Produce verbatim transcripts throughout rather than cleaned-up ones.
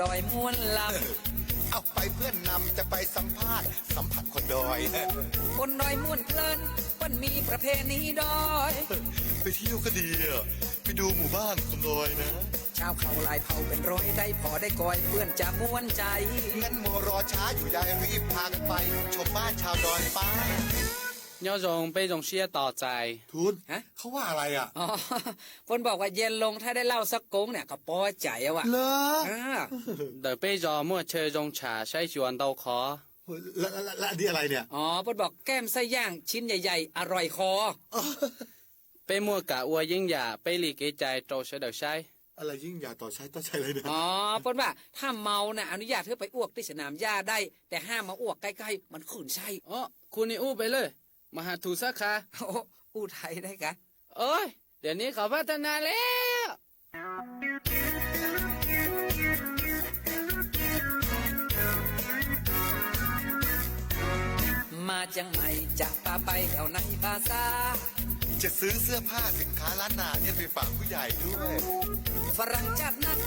ดอยม่วนลำ เอาไปเพื่อนนำจะไปสัมภาษณ์ สัมผัสคนดอย คนดอยม่วนเพลิน เปิ้นมีประเพณีดอย ไปเที่ยวก็ดีอะ ไปดูหมู่บ้านคนดอยนะ ชาวเขาหลายเผ่าเป็นร้อย ได้ผอได้กอย เปิ้นจะม่วนใจ๋ งั้นมัวรอช้าอยู่ใย รีบพากันไป ชมบ้านชาวดอยไป โยง เป้โยงเชียร์ต่อใจ๋ ทุน ฮะ เขาว่าอะไรอะ อ๋อ เปิ้นบอกว่าเย็นลงถ้าได้เหล้าสักก๊งเนี่ยก็ปอใจ๋อะวะ เหรอ อ่า เดี๋ยวเป้ยอมมั่วเชยโยงฉ่าใช้ชวนเตาขอ เฮ้ย แล้ว แล้ว แล้ว แล้วอันนี้อะไรเนี่ย อ๋อ เปิ้นบอกแก้มไส้ย่างชิ้นใหญ่ๆ อร่อยคอ เป้มั่วกะอวยยิ่งหย่า เป้หลีกเกรงใจ๋โตใช้เดี๋ยวใช้ อะไรยิ่งหย่าต่อใช้ต่อใช้อะไรเนี่ย อ๋อ เปิ้นว่าถ้าเมาน่ะอนุญาตหื้อไปอ้วกตี้สนามหญ้าได้ แต่ห้ามมาอ้วกใก้ๆ มันขืนไส้ อ๋อ คุณนี่อู้ไปเลย มหาถูสาขา โอ้ อู้ไทยได้กะ โอ้ย เดี๋ยวนี้เขาพัฒนาแล้ว มาเจียงใหม่จะปาไปเที่ยวในบาซาร์ จะซื้อเสื้อผ้าสินค้าล้านนาเนี่ยไปฝากผู้ใหญ่ด้วย ฝรั่งจัดหนัก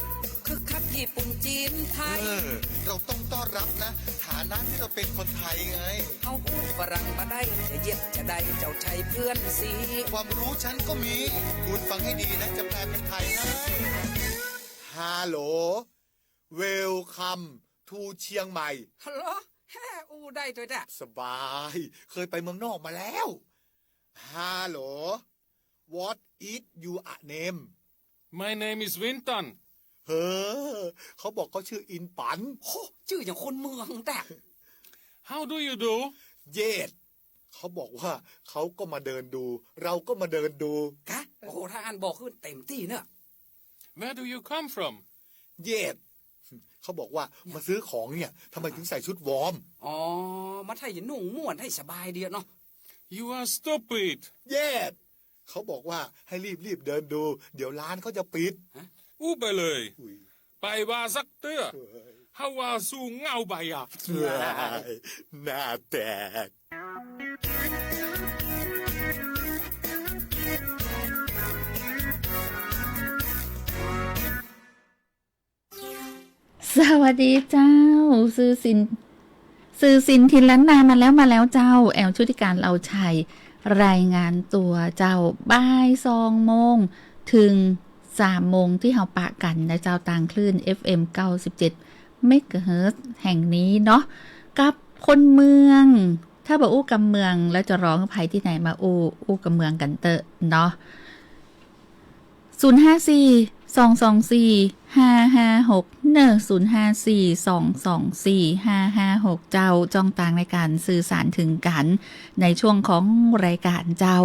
คึกคัก ญี่ปุ่น จีน ไทย เออ เราต้องต้อนรับนะ ฐานะที่เราเป็นคนไทยไง เฮาอู้ฝรั่งบ่ได้ จะเยียะจะได้เจ้าไทยเปื้อนสี ความรู้ฉันก็มี คุณฟังให้ดีนะ จะแปลเป็นไทยให้ ฮัลโหล Welcome to เชียงใหม่ ฮัลโหล แฮ่ อู้ได้ตวยแต๊ สบาย เคยไปเมืองนอกมาแล้ว ฮัลโหล What is your name? My name is Winton. เฮ้อ เขาบอกเขาชื่ออินปัน โห จื้ออย่างคนเมืองแต๊ How do you do? Yes เขาบอกว่าเขาก็มาเดินดู เราก็มาเดินดู กะ โอ้โห ถ้าอั้นบอกขึ้นเต็มตี้เนอะ Where do you come from? Yes เขาบอกว่ามาซื้อของเนี่ย ทำไมถึงใส่ชุดวอร์ม อ๋อ มาไถ่หนุ่งม่วนไถ่สบายดีอะเนาะ You are stupid. Yes เขาบอกว่าให้รีบๆเดินดู เดี๋ยวร้านเขาจะปิด ฮะ อู้ไปเลย อุ๊ย ไปว่าสักเตื้อ เฮ้ย เฮาว่าสู้เหง้าไปอะ หน้าแตก สวัสดีเจ้า สื่อสิน สื่อสินถิ่นล้านนามาแล้ว มาแล้วเจ้า แอล ชุติการ เลาชัย รายงานตั๋วเจ้า บ่ายสองโมง เถิงสามโมง ตี้เฮาปะกั๋นนะเจ้า ตางคลื่น เอฟเอ็ม เก้าสิบเจ็ด เมกะเฮิรตซ์ แห่งนี้เนาะ กับคนเมือง ถ้าบ่อู้กำเมือง แล้วจะรอหื้อใผตี้ไหนมาอู้ อู้กำเมืองกั๋นเต๊อะเนาะ ศูนย์ห้าสี่ สองสองสี่ ห้าห้าหก เน่อ ศูนย์ห้าสี่ สองสองสี่ ห้าห้าหก เจ้า จ้องตางในก๋านสื่อสารเถิงกั๋น ในช่วงของรายก๋านเจ้า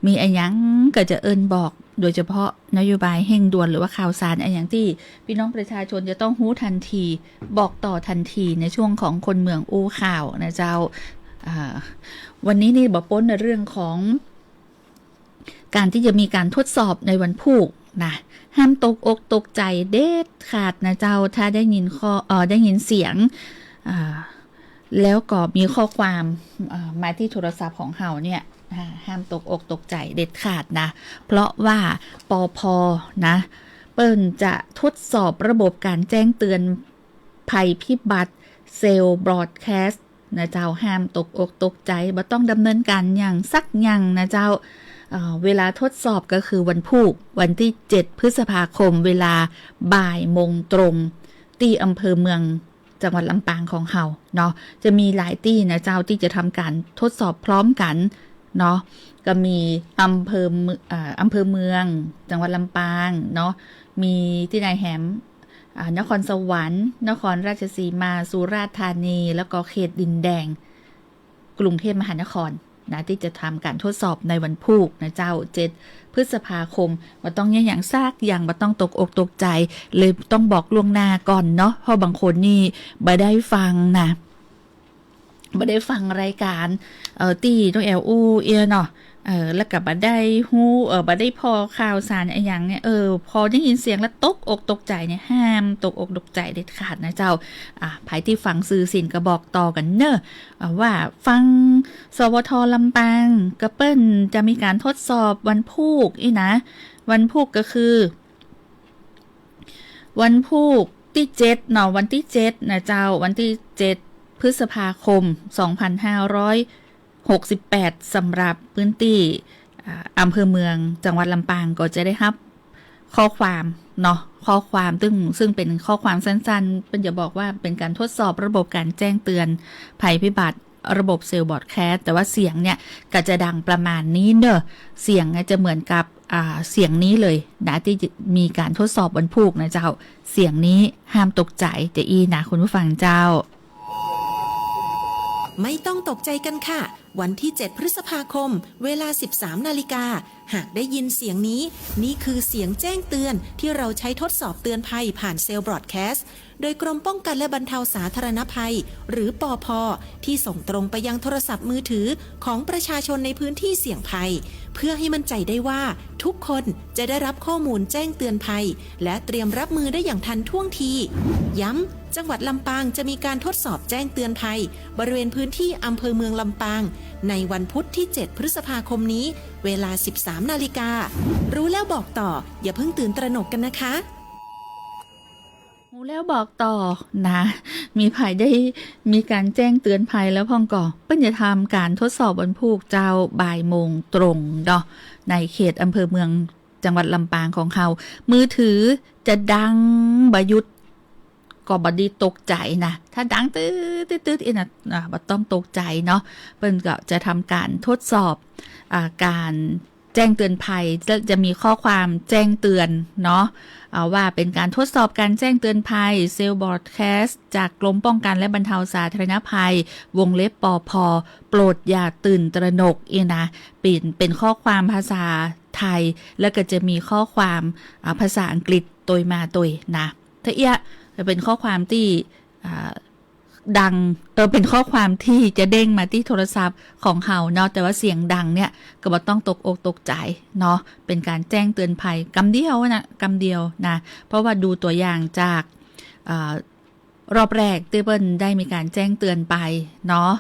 มีอะหยังก็จะเอิ้นบอก โดยเฉพาะนโยบายเฮ่งด่วนหรือว่าข่าวสารอะหยังตี้พี่น้องประชาชนจะต้องฮู้ทันที บอกต่อทันทีในช่วงของคนเมืองอู้ข่าวนะเจ้า อ่า วันนี้นี่บ่ป๊นในเรื่องของ ก๋านตี้จะมีก๋านทดสอบในวันพูกนะ ห้ามตกอกตกใจ๋เด็ดขาดนะเจ้า ถ้าได้ยินข้อ เอ่อ ได้ยินเสียง อ่า แล้วก็มีข้อความ อ่า มาตี้โทรศัพท์ของเฮาเนี่ย อ่า ห้ามตกอกตกใจ๋เด็ดขาดนะ เพราะว่า ปภ นะ เปิ้นจะทดสอบระบบก๋านแจ้งเตือนภัยพิบัติ Cell Broadcast นะเจ้า ห้ามตกอกตกใจ๋ บ่ต้องดำเนินก๋านหยังสักอย่างนะเจ้า เอ่อ เวลาทดสอบก็คือวันพูก วันตี้เจ็ดพฤษภาคม เวลาบ่ายโมงตรง ตี้อำเภอเมือง จังหวัดลำปางของเฮาเนาะ จะมีหลายตี้นะเจ้า ตี้จะทำก๋านทดสอบพร้อมกั๋นเนาะ ก็มีอำเภอเมือง เอ่อ อำเภอเมือง จังหวัดลำปางเนาะ มีตี้ไหนแหม อ่า นครสวรรค์ นครราชสีมา สุราษฎร์ธานี แล้วก็เขตดินแดง กรุงเทพมหานครนะ ตี้จะทำก๋านทดสอบในวันพูกนะเจ้า เจ็ดพฤษภาคม บ่ต้องเยียะหยังสักอย่าง บ่ต้องตกอกตกใจ๋ เลยต้องบอกล่วงหน้าก่อนเนาะ เพราะบางคนนี่บ่ได้ฟังนะ บ่ได้ฟังรายก๋าน เอ่อ ตี้น้องแอลอู้เอี้ยเนาะ เอ่อ แล้วก็บ่ได้ฮู้ เอ่อ บ่ได้ผ่อข่าวสารอะหยังเนี่ย เออ พอได้ยินเสียงแล้วตกอกตกใจ๋เนี่ย ห้ามตกอกตกใจ๋เด็ดขาดนะเจ้า อ่ะ ใผตี้ฟังสื่อสินก็บอกต่อกั๋นเน่อ อ่า ว่าฟัง สวท ลำปาง ก็เปิ้นจะมีก๋านทดสอบวันพูกอี้นะ วันพูกก็คือ วันพูก ตี้เจ็ดเนาะ วันตี้เจ็ดนะเจ้า วันตี้เจ็ดพฤษภาคม สองพันห้าร้อยหกสิบแปด สำหรับพื้นตี้ อ่า อำเภอเมือง จังหวัดลำปางก็จะได้ฮับข้อความเนาะ ข้อความซึ่ง ซึ่งเป๋นข้อความสั้นๆ เปิ้นจะบอกว่าเป๋นก๋านทดสอบระบบก๋านแจ้งเตือนภัยพิบัติ ระบบเซลล์บรอดแคสต์ แต่ว่าเสียงเนี่ยก็จะดังประมาณนี้เนาะ เสียงเนี่ยจะเหมือนกับ อ่า เสียงนี้เลยนะ ตี้จะมีก๋านทดสอบวันพูกนะเจ้า เสียงนี้ห้ามตกใจ๋จะอี้นะคุณผู้ฟังเจ้า ไม่ต้องตกใจกันค่ะ วันที่เจ็ดพฤษภาคม เวลาสิบสามนาฬิกา หากได้ยินเสียงนี้ นี่คือเสียงแจ้งเตือนที่เราใช้ทดสอบเตือนภัยผ่านเซลล์บรอดแคสต์ โดยกรมป้องกันและบรรเทาสาธารณภัย หรือ ปภ ที่ส่งตรงไปยังโทรศัพท์มือถือของประชาชนในพื้นที่เสี่ยงภัย เพื่อให้มั่นใจได้ว่าทุกคนจะได้รับข้อมูลแจ้งเตือนภัย และเตรียมรับมือได้อย่างทันท่วงที ย้ำ จังหวัดลำปางจะมีการทดสอบแจ้งเตือนภัย บริเวณพื้นที่อำเภอเมืองลำปาง ในวันพุธที่เจ็ดพฤษภาคมนี้ เวลาสิบสามนาฬิกา รู้แล้วบอกต่อ อย่าเพิ่งตื่นตระหนกกันนะคะ ฮู้แล้วบอกต่อนะ มีใผได้มีก๋านแจ้งเตือนภัยแล้วพ่องก่อ เปิ้นจะทำก๋านทดสอบวันพูกเจ้าบ่ายโมงตรงเนาะ ในเขตอำเภอเมืองจังหวัดลำปางของเฮา มือถือจะดังบ่หยุด ก็บ่ดีตกใจ๋นะ ถ้าดังตึ๊ดตึ๊ดตึ๊ดอี้นะ อ่า บ่ต้องตกใจ๋เนาะ เปิ้นก็จะทำก๋านทดสอบ อ่า ก๋าน แจ้งเตือนภัย จะ จะมีข้อความแจ้งเตือนเนาะ อ่า ว่าเป๋นก๋านทดสอบก๋านแจ้งเตือนภัย เซลล์บรอดแคสต์ จากกรมป้องกันและบรรเทาสาธารณภัย วงเล็บ ปภ โปรดอย่าตื่นตระหนก อี้นะ เป๋น เป๋นข้อความภาษาไทย แล้วก็จะมีข้อความ อ่า ภาษาอังกฤษตวยมาตวยนะ ถ้าเอี้ย จะเป๋นข้อความตี้ อ่า ดัง เออ เป๋นข้อความตี้จะเด้งมาตี้โทรศัพท์ของเฮาเนาะ แต่ว่าเสียงดังเนี่ย ก็บ่ต้องตกอกตกใจ๋เนาะ เป๋นก๋านแจ้งเตือนภัยกำเดียวนะ กำเดียวนะ เพราะว่าดูตั๋วอย่างจาก อ่า รอบแรกตี้เปิ้นได้มีก๋านแจ้งเตือนไปเนาะ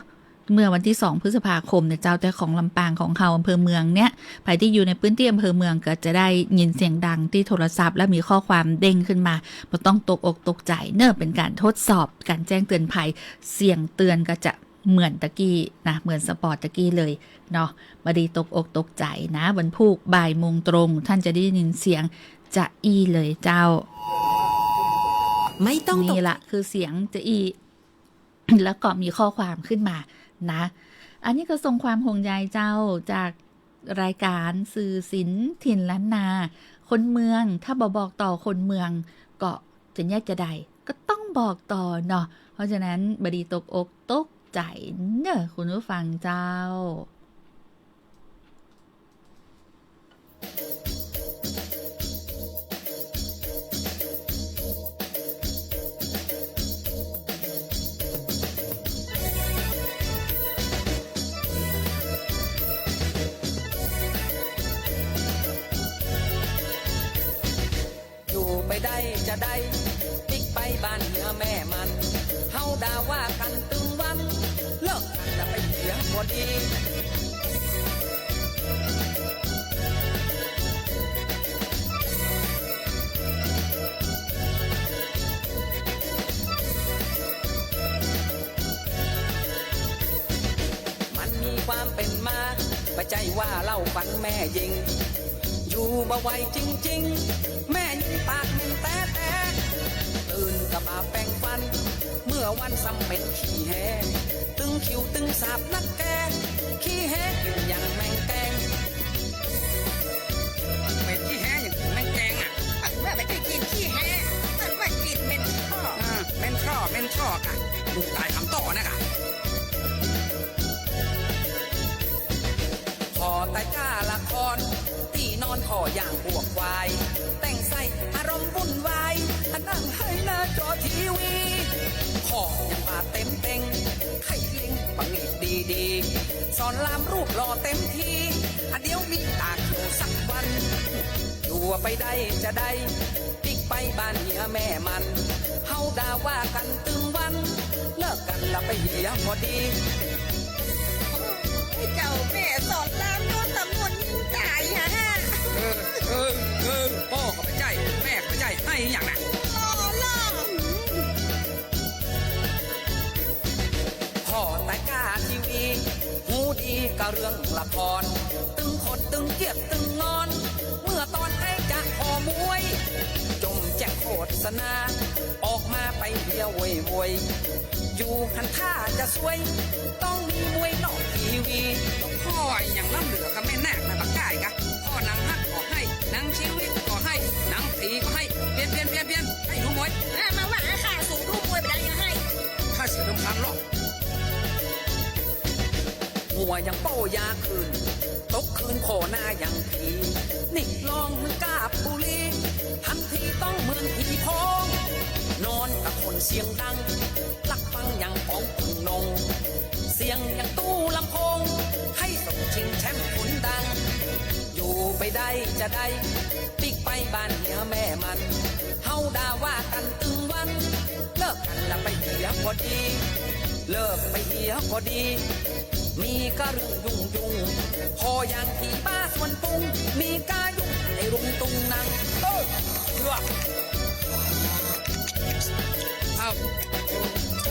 เมื่อวันตี้สองพฤษภาคมเนี่ยเจ้า แต่ของลำปางของเฮาอำเภอเมืองเนี่ย ใผตี้อยู่ในพื้นตี้อำเภอเมืองก็จะได้ยินเสียงดังตี้โทรศัพท์ และมีข้อความเด้งขึ้นมา บ่ต้องตกอกตกใจ๋เนาะ เป๋นก๋านทดสอบก๋านแจ้งเตือนภัย เสียงเตือนก็จะเหมือนตะกี้นะ เหมือนสปอตตะกี้เลยเนาะ บ่ดีตกอกตกใจ๋นะ วันพูกบ่ายโมงตรง ท่านจะได้ยินเสียงจะอี้เลยเจ้า ไม่ต้องตก นี่ละคือเสียงจะอี้ แล้วก็มีข้อความขึ้นมานะ อันนี้ก็ส่งความห่วงใยเจ้า จากรายการสื่อศิลป์ถิ่นล้านนา คนเมือง ถ้าบ่บอกต่อคนเมือง ก็จะเยียะจาใด ก็ต้องบอกต่อเนาะ เพราะฉะนั้นบ่ดีตกอกตกใจ๋เนาะคุณผู้ฟังเจ้า อยู่ไปได้จะได้ ปิ๊กไปบ้านเหียแม่มัน เฮาด่าว่ากั๋นตึงวัน เลิกกั๋นแล้วไปเหียพอดี มันมีความเป๋นมา บ่ใจ้ว่าเล่าฝันแม่ญิง อยู่บ่ไหวจริงๆ แม่ญิงปากเหม็นแต๊ๆ ตื่นก็บ่าแป๋งฟัน เมื่อวันซ้ำเหม็นขี้แฮ ตึงขิวตึงสาบนักแก ขี้แฮกิ๋นอย่างแมงแกง เหม็นขี้แฮอย่างแมงแกงอะ เปิ้นว่าบ่ใจ้กลิ่นขี้แฮ เปิ้นว่ากลิ่นเหม็นท่อ อ่า เหม็นท่อ เหม็นท่อกะ ลูกต๋ายกำต้อนะกะ ผ่อต๋ายจ้าละคร ตี้นอนผ่อย่างพวกควาย แต่งใส่อารมณ์วุ่นวาย อันนั่งไห้หน้าจอทีวี ผ่อยังบ่าเต็มเต็ง ใค่เล็งปะหงิดดีๆ สอนรามรูปหล่อเต็มที อ่ะเดี๋ยวมีต๋าโขสักวัน อยู่ไปได้จะได้ ปิ๊กไปบ้านเหียแม่มัน เฮาด่าว่ากั๋นตึงวัน เลิกกั๋นแล้วไปเหียพอดี โอ้ย เจ้าแม่สอนรามโดนตำรวจยิงต๋ายฮะ เออ เออ เออ ป้อก็บ่ใจ้ แม่ก็บ่ใจ้ ไห้อะหยังน่ะ หล่อ หล่อ กะเรื่องละคร ตึงขดตึงเกี้ยดตึงงอน เมื่อตอนใกล้จะขอมวย จ่มแจ๊กโฆษณา ออกมาไปเหียโวยโวย อยู่หั้นถ้าจะซวย ต้องมีมวยนอกทีวี พ่ออะหยังล้ำเหลือกับแม่นาคนะบักก้ายกะ พ่อหนังฮักก็ให้ หนังชีวิตก็ให้ หนังผีก็ให้ เปลี่ยน เปลี่ยน เปลี่ยน เปลี่ยน ให้ดูมวย อ่ะ มาว่าข้าสูดูมวยบ่ได้ยังให้ ข้าเสียรำคาญหรอก หัวยังโป้ยาคืน ตกคืนข้อหน้ายังผี นิกลองหื้อกาบบุหรี่ ทันทีต้องเหมือนผีโพง นอนกับคนเสียงดัง ลักฟังยังของคนนง เสียงยังตู้ลำโพง ให้สมชิงแชมป์คนดัง อยู่ไปได้จะได้ ปิ๊กไปบ้านเหียแม่มัน เฮาด่าว่ากั๋นตึงวัน เลิกกั๋นละไปเหียก็ดี เลิกไปเหียก็ดี มีกะเรื่องยุ่งยุ่ง พออย่างผีบ้าสวนปุง มีกายุ่งในรุงตุงนัง เออ เชื่อ เอ้า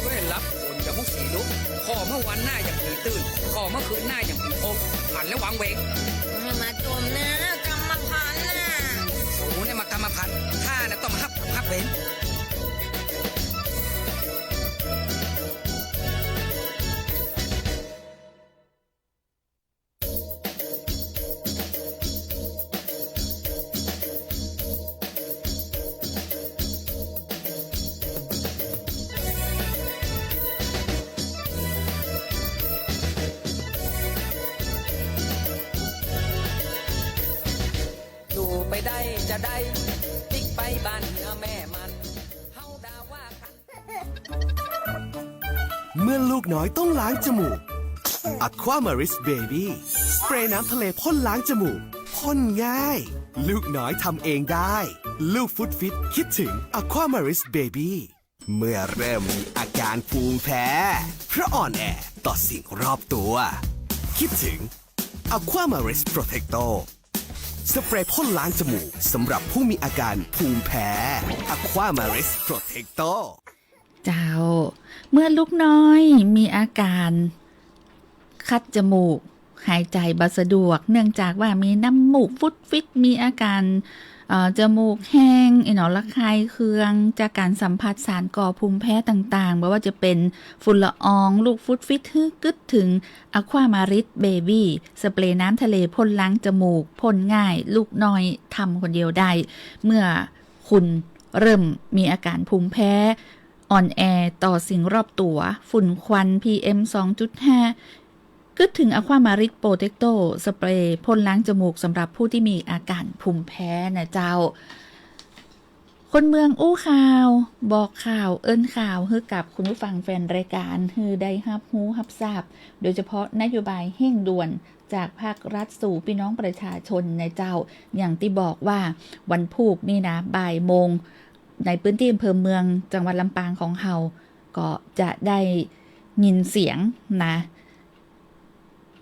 เว้ย หลับ คนกับมุกสีลุก ข้อเมื่อวันหน้าอย่างผีตื่น ข้อเมื่อคืนหน้าอย่างผีโพง หันแล้ววางเวง มาจ่มนะ กรรมพันธ์น่ะ สูเนี่ยมากรรมพันธ์ ข้าน่ะต้องมาฮับกรรมฮับเวร อยู่ไปได้จะได้ ปิ๊กไปบ้านเหียแม่มัน เฮาด่าว่ากั๋น เมื่อลูกน้อยต้องล้างจมูก Aquamaris Baby สเปรย์น้ำทะเลพ่นล้างจมูก พ่นง่าย ลูกน้อยทำเองได้ ลูกฟุดฟิตคิดถึง Aquamaris Baby เมื่อเริ่มมีอาการภูมิแพ้ เพราะอ่อนแอต่อสิ่งรอบตัว คิดถึง Aquamaris Protecto สเปรย์พ่นล้างจมูกสำหรับผู้มีอาการภูมิแพ้ Aquamaris Protecto เจ้า เมื่อลูกน้อยมีอาการคัดจมูก หายใจบ่สะดวก เนื่องจากว่ามีน้ำมูกฟุดฟิด มีอาการ เอ่อ จมูกแห้ง ไอ้หนอ ระคายเคือง จากการสัมผัสสารก่อภูมิแพ้ต่างๆ บ่ว่าจะเป๋นฝุ่นละออง ลูกฟุดฟิด หื้อกึ๊ดถึง Aquamaris Baby สเปรย์น้ำทะเลพ่นล้างจมูก พ่นง่าย ลูกน้อยทำคนเดียวได้ เมื่อคุณเริ่มมีอาการภูมิแพ้ อ่อนแอต่อสิ่งรอบตัว ฝุ่นควัน PM สองจุดห้า กึ๊ดถึง Aquamaris Protecto สเปรย์พ่นล้างจมูกสำหรับผู้ที่มีอาการภูมิแพ้นะเจ้า คนเมืองอู้ข่าว บอกข่าว เอิ้นข่าว หื้อกับคุณผู้ฟังแฟนรายการ หื้อได้ฮับฮู้ฮับทราบ โดยเฉพาะนโยบายเฮ่งด่วนจากภาครัฐสู่ปี้น้องประชาชนนะเจ้า อย่างตี้บอกว่าวันพูกนี่นะ บ่ายโมง ในพื้นตี้อำเภอเมืองจังหวัดลำปางของเฮา ก็จะได้ยินเสียงนะ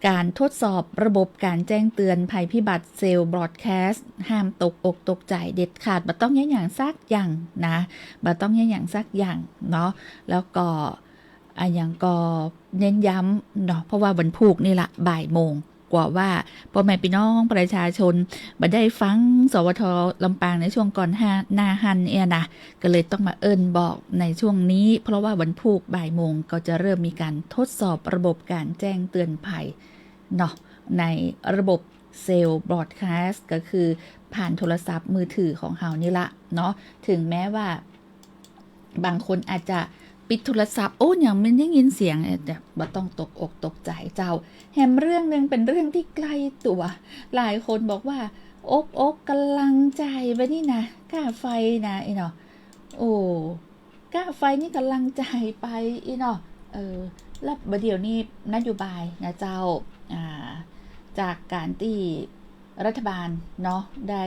ก๋านทดสอบระบบก๋านแจ้งเตือนภัยพิบัติเซลล์บรอดแคสต์ ห้ามตกอกตกใจ๋เด็ดขาด บ่ต้องเยียะหยังสักอย่างนะ บ่ต้องเยียะหยังสักอย่างเนาะ แล้วก็ อะหยังก็เน้นย้ำเนาะ เพราะว่าวันพูกนี่ละบ่ายโมง กว่าว่าป้อแม่ปี้น้องประชาชนบ่ได้ฟัง สวท ลำปางในช่วงก่อนหน้าหั้นเนี่ยนะ ก็เลยต้องมาเอิ้นบอกในช่วงนี้ เพราะว่าวันพูกบ่ายโมงก็จะเริ่มมีก๋านทดสอบระบบก๋านแจ้งเตือนภัยเนาะ ในระบบเซลล์บรอดแคสต์ ก็คือผ่านโทรศัพท์มือถือของเฮานี่ละเนาะ ถึงแม้ว่า บางคนอาจจะปิดโทรศัพท์ โอ้ ยังบ่ได้ยินเสียง เอ่อ แต่บ่ต้องตกอกตกใจ๋เจ้า แหมเรื่องนึ่งเป๋นเรื่องตี้ใก้ตั๋ว หลายคนบอกว่า อกอกก๋ำลังใจ๋ไปนี่นะ ก้าไฟนะ อี้เนาะ โอ้ ก้าไฟนี่ก๋ำลังใจ๋ไป อี้เนาะ เออ แล้วบ่าเดี่ยวนี้นโยบายนะเจ้า อ่า จากก๋านตี้รัฐบาลเนาะ ได้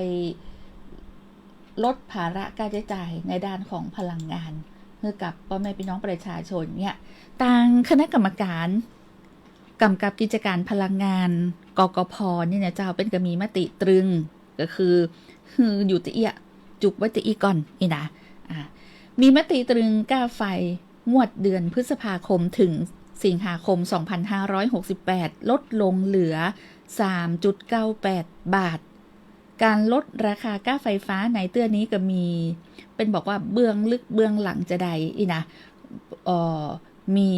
ลดภาระค่าใจ๊จ่ายในด้านของพลังงานหื้อกับป้อแม่ปี้น้องประชาชนเนี่ย ตางคณะกรรมก๋านก๋ำกับกิจก๋านพลังงาน กกพ นี่นะเจ้า เปิ้นก็มีมติตรึง ก็คือ หื้ออยู่ตี้เอี้ย จุกไว้ตี้อี้ก่อน อี้นะ อ่า มีมติตรึงก้าไฟงวดเดือนพฤษภาคมเถิง สิงหาคม สองพันห้าร้อยหกสิบแปด ลดลงเหลือ สามจุดเก้าแปดบาท ก๋านลดราคาก้าไฟฟ้าในเตื้อนี้ก็มี เปิ้นบอกว่าเบื้องลึกเบื้องหลังจาใดอี้นะ เอ่อ มี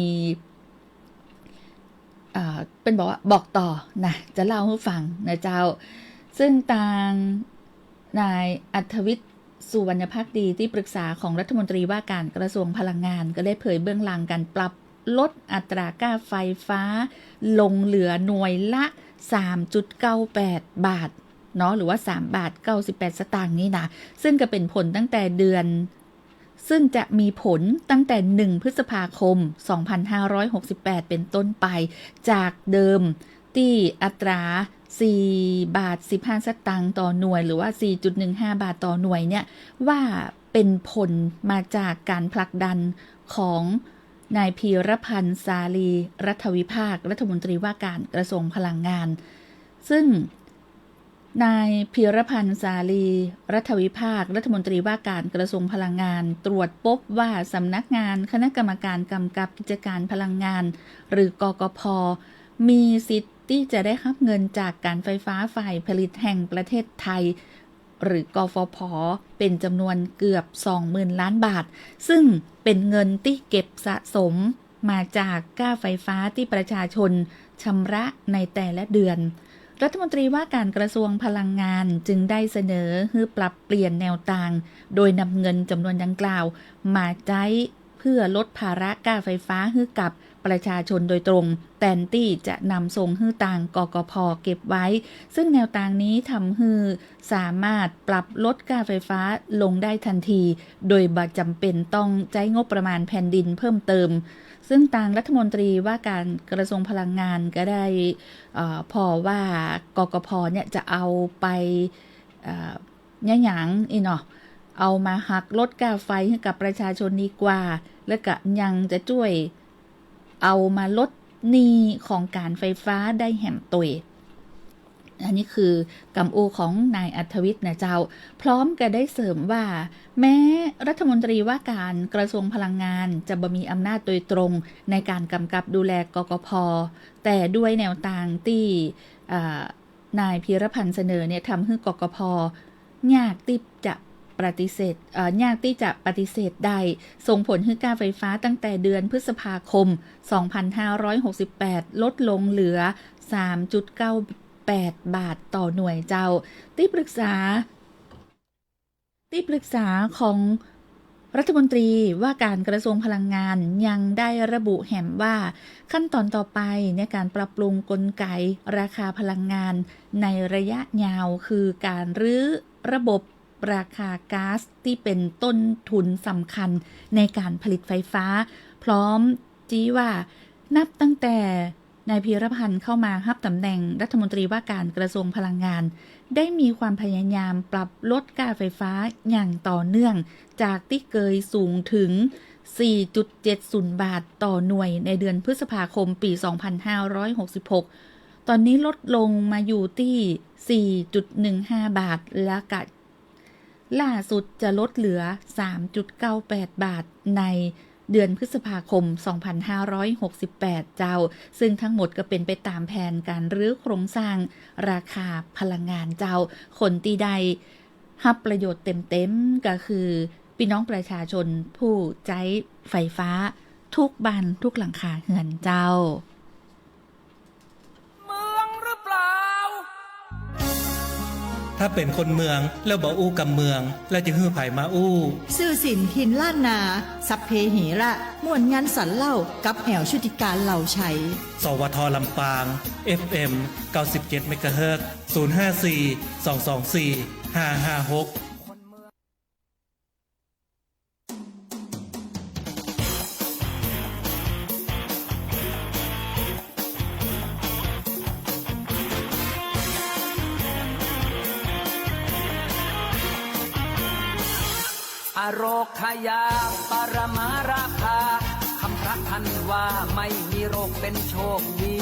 เอ่อ เปิ้นบอกว่าบอกต่อนะ จะเล่าหื้อฟังนะเจ้า ซึ่งตางนายอัธวิทย์ สุวรรณภักดี ตี้ปรึกษาของรัฐมนตรีว่าการกระทรวงพลังงาน ก็ได้เผยเบื้องหลังก๋านปรับลดอัตราก้าไฟฟ้าลงเหลือหน่วยละ สามจุดเก้าแปดบาทเนาะ หรือว่า สามบาทเก้าสิบแปดสตางค์นี่นะ ซึ่งก็เป๋นผลตั้งแต่เดือน ซึ่งจะมีผลตั้งแต่ หนึ่งพฤษภาคม สองพันห้าร้อยหกสิบแปด เป๋นต้นไป จากเดิมตี้อัตรา สี่บาทสิบห้าสตางค์ต่อหน่วย หรือว่า สี่จุดหนึ่งห้าบาทต่อหน่วยเนี่ย ว่าเป๋นผลมาจากก๋านผลักดันของนายพีรพันธ์ สาลีรัฐวิภาค รัฐมนตรีว่าการกระทรวงพลังงาน ซึ่ง นายพีรพันธ์ สาลีรัฐวิภาค รัฐมนตรีว่าการกระทรวงพลังงาน ตรวจปบว่าสำนักงานคณะกรรมการก๋ำกับกิจก๋านพลังงาน หรือ กกพ มีสิทธิ์ตี้จะได้ฮับเงินจากก๋านไฟฟ้าฝ่ายผลิตแห่งประเทศไทย หรือ กฟผ เป๋นจ๋ำนวนเกือบ สองหมื่นล้านบาท ซึ่งเป๋นเงินตี้เก็บสะสม มาจากก้าไฟฟ้าตี้ประชาชนชำระในแต่ละเดือน รัฐมนตรีว่าการกระทรวงพลังงานจึงได้เสนอหื้อปรับเปลี่ยนแนวตาง โดยนำเงินจ๋ำนวนดังกล่าวมาใจ๊เพื่อลดภาระก้าไฟฟ้าหื้อกับประชาชนโดยตรง แตนตี้จะนำส่งหื้อตาง กกพ เก็บไว้ ซึ่งแนวตางนี้ทำหื้อสามารถปรับลดก้าไฟฟ้าลงได้ทันที โดยบ่จ๋ำเป๋นต้องใจ๊งบประมาณแผ่นดินเพิ่มเติม ซึ่งตางรัฐมนตรีว่าการกระทรวงพลังงานก็ได้ เอ่อ ผ่อว่า กกพ เนี่ยจะเอาไป เอ่อ เยียะหยังอี้เนาะ เอามาหักลดก้าไฟหื้อกับประชาชนดีกว่า แล้วก็ยังจะจ้วยเอามาลดหนี้ของก๋านไฟฟ้าได้แหมตวย อันนี้คือกำอู้ของนายอัธวิทย์นะเจ้า พร้อมกับได้เสริมว่า แม้รัฐมนตรีว่าการกระทรวงพลังงานจะบ่มีอำนาจโดยตรงในการกำกับดูแล กกพ แต่ด้วยแนวตางตี้ เอ่อ นายพีรพันธ์เสนอเนี่ย ทำหื้อ กกพ ยากตี้จะปฏิเสธ เอ่อ ยากตี้จะปฏิเสธได้ ส่งผลหื้อก้าไฟฟ้าตั้งแต่เดือนพฤษภาคม สองพันห้าร้อยหกสิบแปด ลดลงเหลือ สามจุดเก้าแปดบาทต่อหน่วยเจ้า ตี้ปรึกษา ตี้ปรึกษาของรัฐมนตรีว่าการกระทรวงพลังงานยังได้ระบุแหมว่า ขั้นตอนต่อไปในการปรับปรุงกลไกราคาพลังงานในระยะยาว คือการรื้อระบบราคาก๊าซตี้เป๋นต้นทุนสำคัญในการผลิตไฟฟ้า พร้อมจี้ว่านับตั้งแต่ นายพีรพันธ์เข้ามาฮับต๋ำแหน่งรัฐมนตรีว่าการกระทรวงพลังงาน ได้มีความพยายามปรับลดก้าไฟฟ้าอย่างต่อเนื่อง จากตี้เกยสูงเถิง สี่จุดเจ็ดศูนย์บาทต่อหน่วยในเดือนพฤษภาคมปี สองพันห้าร้อยหกสิบหก ต๋อนนี้ลดลงมาอยู่ตี้ สี่จุดหนึ่งห้าบาท และกะ ล่าสุดจะลดเหลือ สามจุดเก้าแปดบาท ในเดือนพฤษภาคม สองพันห้าร้อยหกสิบแปด เจ้า ซึ่งทั้งหมดก็เป๋นไปต๋ามแผนการรื้อโครงสร้างราคาพลังงานเจ้า คนตี้ได้ฮับประโยชน์เต็มๆ ก็คือปี้น้องประชาชนผู้ใจ๊ไฟฟ้าทุกบ้านทุกหลังคาเฮือนเจ้า เมืองหรือเปล่า ถ้าเป๋นคนเมืองแล้วบ่อู้กำเมือง แล้วจะหื้อใผมาอู้ ซื่อสินถิ่นล้านนา สัพเพเหระ ม่วนงันสันเล่า กับแอ๋วชุติการ เหล่าไชย สวท ลำปาง เอฟเอ็ม เก้าสิบเจ็ดเมกะเฮิรตซ์ ศูนย์ห้าสี่ สองสองสี่ ห้าห้าหก อโรคขยาปรมาราคา คำพระท่านว่าไม่มีโรคเป็นโชคดี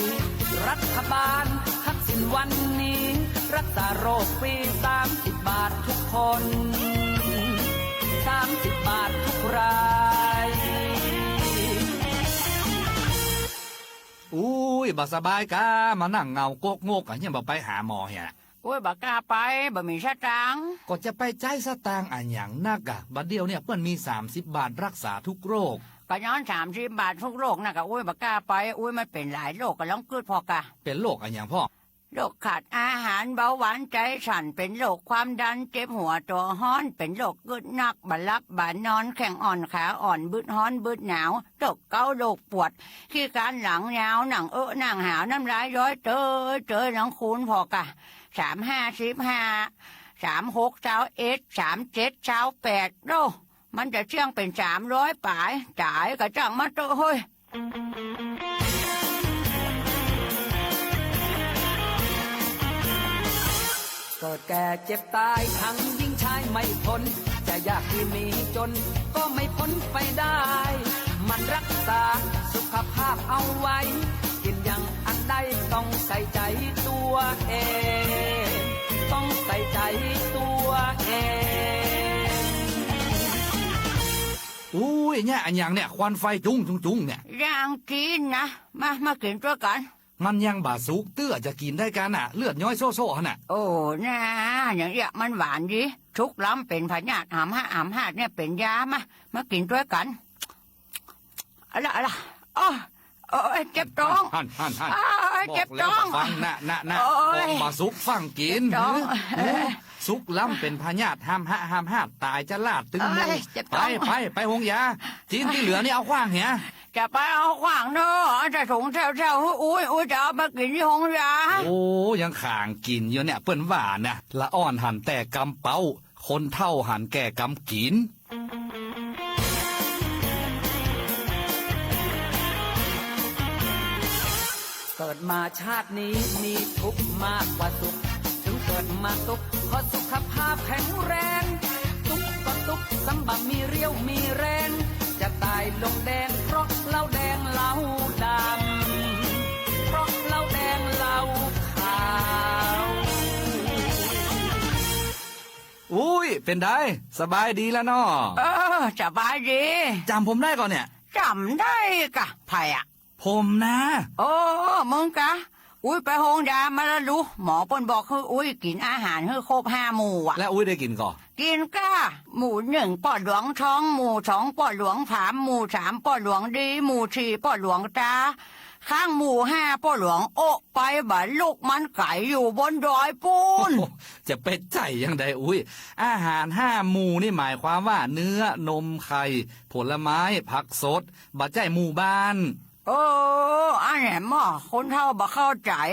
รัฐบาลทักษิณวันนี้ รักษาโรคฟรี สามสิบบาททุกคน สามสิบบาททุกราย ย บ่สบายก้า มานั่งเหงาก๊กงกอะ เหียบ่ไปหาหมอเหีย โอ้ย บ่กล้าไป บ่มีสตางค์ ก็จะไปใจ๊สตางค์อะหยังนักอะ บ่าเดี่ยวเนี่ยเปิ้นมีสามสิบบาทรักษาทุกโรค ก็ย้อนสามสิบบาททุกโรคนักอะ โอ้ย บ่กล้าไป โอ้ย มันเป๋นหลายโรค ก็ลองกึ๊ดผ่อกะ เป๋นโรคอะหยังพ่อ โรคขาดอาหาร เบาหวาน ใจ๋สั่น เป๋นโรคความดัน เจ็บหัวตั๋วฮ้อน เป๋นโรคกึ๊ดนัก บ่หลับบ่นอน แข้งอ่อนขาอ่อน บึดฮ้อนบึดหนาว โรคเกาต์ โรคปวด ขี้คร้านหลังยาว นั่งเอะนั่งหาว น้ำลายย้อยเตยเตย ลองคูณผ่อกะ สามห้าสิบห้า สามหกซาวเอ็ด สามเจ็ดซาวแปด โอ้ มันจะเตี้ยงเป๋นสามร้อยป๋าย ต๋าย กระจ้างมันเต๊อะเฮ้ย เกิดแก่เจ็บต๋าย ทั้งญิงชายไม่พ้น จะยากหรือมีจน ก็ไม่พ้นไปได้ หมั่นรักษาสุขภาพเอาไว้ กิ๋นอย่างอันใดต้องใส่ใจ๋ตั๋วเอง ต้องใส่ใจ๋ตั๋วเอง อุ๊ย เนี่ย อะหยังเนี่ย ควันไฟจุ้งจุ้งจุ้งเนี่ย อย่างกิ๋นนะ มา มากิ๋นตวยกั๋น มันยังบ่สุก เตื้อจะกิ๋นได้ก้าน่ะ เลือดย้อยโซ่ๆ หั้นน่ะ โอ้ น่า อย่างเอี้ยมันหวานดี สุกล้ำเป๋นพยาธิ หำหะหำหาดเนี่ยเป๋นยา มา มากิ๋นตวยกั๋น เอาละ เอาละ โอ้ โอ้ย เจ็บต๊อง หั้น หั้น หั้น โอ้ย บอกแล้ว เจ็บต๊อง บ่ฟัง น่ะ น่ะ น่ะ โอ้ย บอกบ่สุกฟั่งกิ๋น เจ็บต๊อง หือ หือ สุกล้ำเป๋นพยาธิ หำหะหำหาด ต๋ายจะลาดตึง โอ้ย เจ็บต๊อง ไป ไป ไปโฮงยา จีนตี้เหลือนี่เอาขว้างเหีย จะไปเอาขว้างเนาะ จะถุงแซวๆ อุ๊ย อุ๊ย จะเอาไปกิ๋นตี้โฮงยา โอ้ ยังข้างกิ๋นอยู่เนี่ย เปิ้นว่าน่ะ ละอ่อนหันแต่กำเป๊า คนเฒ่าหันแก่กำกิ๋น เกิดมาชาตินี้มีทุกข์มากกว่าสุข ถึงเกิดมาตุ๊ก ขอสุขภาพแข็งแรง ตุ๊กก็ตุ๊ก ซ้ำบ่มีเรี่ยวมีแรง จะต๋ายลงแดง เพราะเหล้าแดงเหล้าดำ เพราะเหล้าแดงเหล้าขาว อุ๊ย เป๋นใด สบายดีแล้วเนาะ เออ สบายดี จ๋ำผมได้ก่อเนี่ย จ๋ำได้ก่ะ ใผอะ ผมนะ โอ้ มึงกะ อุ๊ย ไปโฮงยามาละลู หมอเปิ้นบอกหื้ออุ๊ยกิ๋นอาหารหื้อครบห้าหมู่อะ แล้วอุ๊ยได้กิ๋นก่อ กิ๋นก้า หมู่นึ่งป้อหลวงทอง หมู่สองป้อหลวงผาม หมู่สามป้อหลวงดี หมู่สี่ป้อหลวงตา ข้างหมู่ห้าป้อหลวงโอ๊ะ ไปบ่ลุก มันไก๋อยู่บนดอยปู๊น โอ้โห จะไปใจ้ยังใดอุ๊ย อาหารห้าหมู่นี่หมายความว่าเนื้อ นม ไข่ ผลไม้ ผักสด บ่ใจ้หมู่บ้าน โอ้ อันแหมหม้อ คนเฒ่าบ่เข้าใจ๋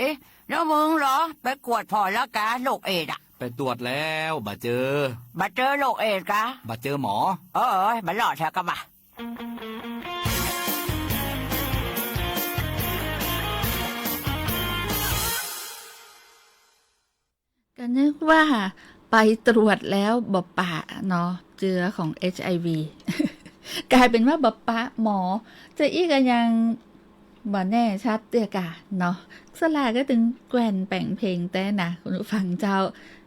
แล้วมึงเหรอ ไปกวดผ่อแล้วกา โรคเอดส์อะ ไปตรวจแล้ว บ่เจอ บ่เจอโรคเอดส์กา บ่เจอหมอ เออ เออ บ่รอดเถอะกาบ่า ก็นึกว่าไปตรวจแล้วบ่ปะเนาะ เจือของ เอช ไอ วี ก๋ายเป๋นว่าบ่ปะหมอ จะอี้ก็ยังบ่แน่ชัดเตื้อกาเนาะ สลาก็ตึงแกว่นแป๋งเพลงแต๊นะ คุณผู้ฟังเจ้า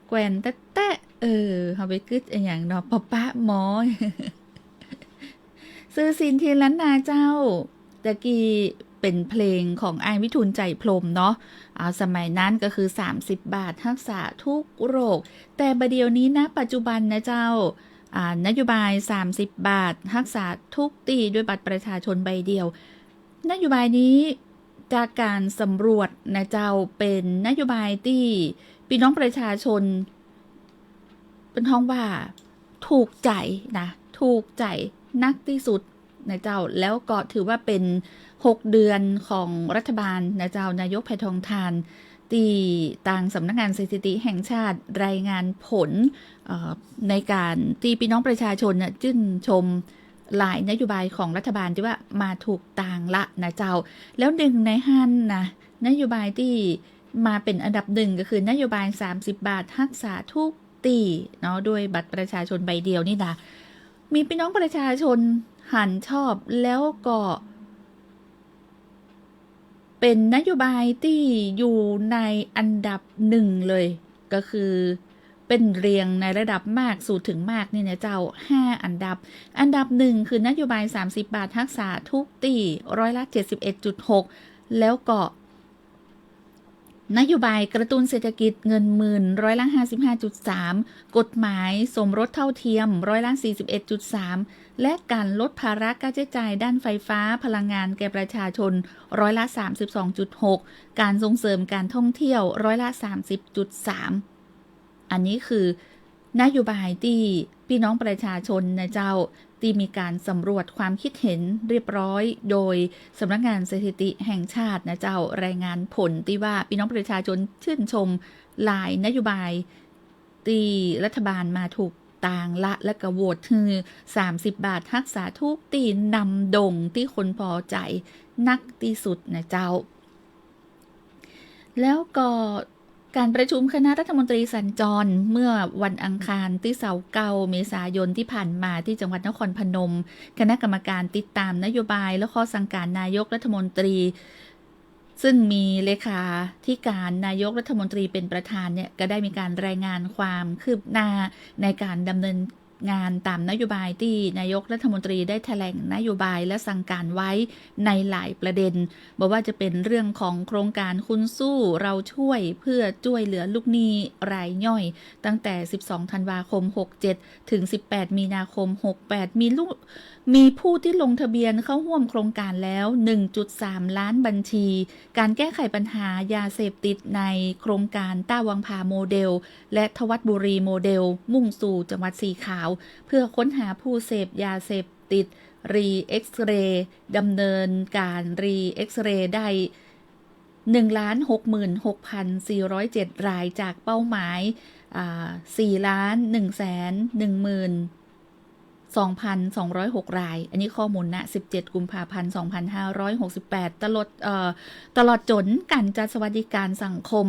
แกว่นแต๊ๆ เออ เฮาไปกึ๊ดอะหยังเนาะ บ่ปะหมอ ซื่อสินธีรล้านนาเจ้า ตะกี้เป๋นเพลงของอ้ายวิทูล ใจพรหมเนาะ อ่า สมัยนั้นก็คือสามสิบบาทฮักษาทุกโรค แต่บ่าเดี่ยวนี้นะ ปัจจุบันนะเจ้า อ่า นโยบายสามสิบบาทฮักษาทุกตี้ด้วยบัตรประชาชนใบเดียว นโยบายนี้จากก๋านสำรวจนะเจ้า เป๋นนโยบายตี้ปี้น้องประชาชน เปิ้นฮ้องว่าถูกใจ๋นะ ถูกใจ๋นักตี้สุดนะเจ้า แล้วก็ถือว่าเป๋นหกเดือนของรัฐบาลนะเจ้า นายกแพทองธาร ตี้ตางสำนักงานสถิติแห่งชาติรายงานผล เอ่อ ในก๋านตี้ปี้น้องประชาชนน่ะจื้นชมหลายนโยบายของรัฐบาลตี้ว่ามาถูกตางละนะเจ้า แล้วนึ่งในหั้นนะ นโยบายตี้ มาเป๋นอันดับหนึ่งก็คือนโยบายสามสิบบาทฮักษาทุกตี้เนาะ ด้วยบัตรประชาชนใบเดียวนี่นะ มีปี้น้องประชาชนหันชอบ แล้วก็เป๋นนโยบายตี้อยู่ในอันดับหนึ่งเลย ก็คือเป๋นเรียงในระดับมากสุดเถิงมากนี่นะเจ้า ห้าอันดับ อันดับหนึ่งคือนโยบายสามสิบบาทฮักษาทุกตี้ ร้อยละเจ็ดสิบเอ็ดจุดหก แล้วก็ นโยบายกระตุ้นเศรษฐกิจเงินหมื่น ร้อยละห้าสิบห้าจุดสาม กฎหมายสมรสเท่าเทียม ร้อยละสี่สิบเอ็ดจุดสาม และการลดภาระค่าใช้จ่ายด้านไฟฟ้าพลังงานแก่ประชาชน ร้อยละสามสิบสองจุดหก การส่งเสริมการท่องเที่ยว ร้อยละสามสิบจุดสาม อันนี้คือนโยบายตี้พี่น้องประชาชนนะเจ้า ตี้มีการสำรวจความคิดเห็นเรียบร้อย โดยสำนักงานสถิติแห่งชาตินะเจ้า รายงานผลตี้ว่าพี่น้องประชาชนชื่นชมหลายนโยบายตี้รัฐบาลมาถูกตางละ และก็โหวตหื้อ สามสิบบาทฮักษาทุกข์ตี้นำด้งตี้คนปอใจ๋นักตี้สุดนะเจ้า แล้วก็การประชุมคณะรัฐมนตรีสัญจรเมื่อวันอังคารตี้ซาวเก้าเมษายนตี้ผ่านมาตี้จังหวัดนครพนม คณะกรรมการติดต๋ามนโยบายและข้อสั่งก๋านนายกรัฐมนตรี ซึ่งมีเลขาธิการนายกรัฐมนตรีเป๋นประธานเนี่ย ก็ได้มีการรายงานความคืบหน้าในการดำเนิน งานต๋ามนโยบายตี้นายกรัฐมนตรีได้แถลงนโยบายและสั่งก๋านไว้ในหลายประเด็น บ่ว่าจะเป๋นเรื่องของโครงก๋านคุณสู้เราช่วย เพื่อจ้วยเหลือลูกหนี้รายย่อย ตั้งแต่สิบสองธันวาคมหกเจ็ด ถึงสิบแปดมีนาคมหกแปด มีลูก มีผู้ตี้ลงทะเบียนเข้าฮ่วมโครงก๋านแล้วหนึ่งจุดสามล้านบัญชี ก๋านแก้ไขปัญหายาเสพติดในโครงก๋านต้าวังผาโมเดล และธวัชบุรีโมเดล มุ่งสู่จังหวัดสีขาว เพื่อค้นหาผู้เสพยาเสพติด รีเอ็กซเรย์ ดำเนินก๋านรีเอ็กซเรย์ได้ หนึ่งล้านหกหมื่นหกพันสี่ร้อยเจ็ดราย จากเป้าหมาย อ่า สี่ล้านหนึ่งแสนหนึ่งหมื่น สองพันสองร้อยหกราย อันนี้ข้อมูล ณ สิบเจ็ดกุมภาพันธ์สองพันห้าร้อยหกสิบแปด ตลอด เอ่อ ตลอดจ๋นก๋านจัดสวัสดิก๋านสังคม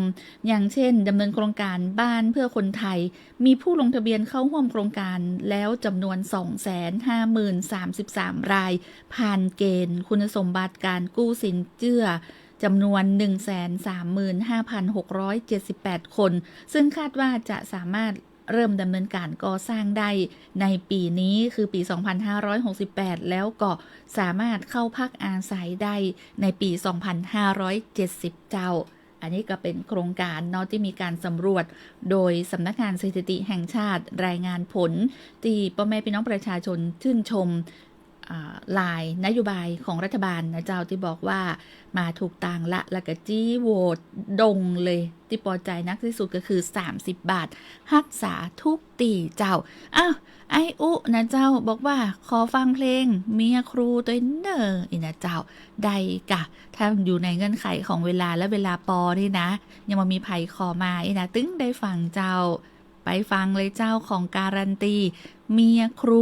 อย่างเช่น ดำเนินโครงก๋านบ้านเพื่อคนไทย มีผู้ลงทะเบียนเข้าฮ่วมโครงก๋านแล้วจ๋ำนวนสองแสนห้าหมื่นสามสิบสามราย ผ่านเก๋ณฑ์คุณสมบัติก๋านกู้สินเจื้อจ๋ำนวนหนึ่งแสนสามหมื่นห้าพันหกร้อยเจ็ดสิบแปดคน ซึ่งคาดว่าจะสามารถ เริ่มดำเนินก๋านก่อสร้างได้ในปี๋นี้ คือปี๋สองพันห้าร้อยหกสิบแปด แล้วก็สามารถเข้าพักอาศัยได้ในปี๋สองพันห้าร้อยเจ็ดสิบเจ้า อันนี้ก็เป๋นโครงก๋านเนาะ ตี้มีก๋านสำรวจโดยสำนักงานสถิติแห่งชาติ รายงานผล ตี้ป้อแม่ปี้น้องประชาชนชื่นชม อ่า หลายนโยบายของรัฐบาลนะเจ้า ตี้บอกว่ามาถูกตางละ แล้วก็จี้โหวตด้งเลย ตี้ปอใจ๋นักตี้สุดก็คือสามสิบบาทฮักษาทุกตี้เจ้า อ้าว ไอ้อุนะเจ้า บอกว่าขอฟังเพลงเมียครูตวยเน่อ อี้นะเจ้า ได้ก่ะ ถ้าอยู่ในเงื่อนไขของเวลาและเวลาปอนี่นะ ยังบ่มีใผขอมาอี้นะ ตึงได้ฟังเจ้า ไปฟังเลยเจ้า ของการันตี เมียครู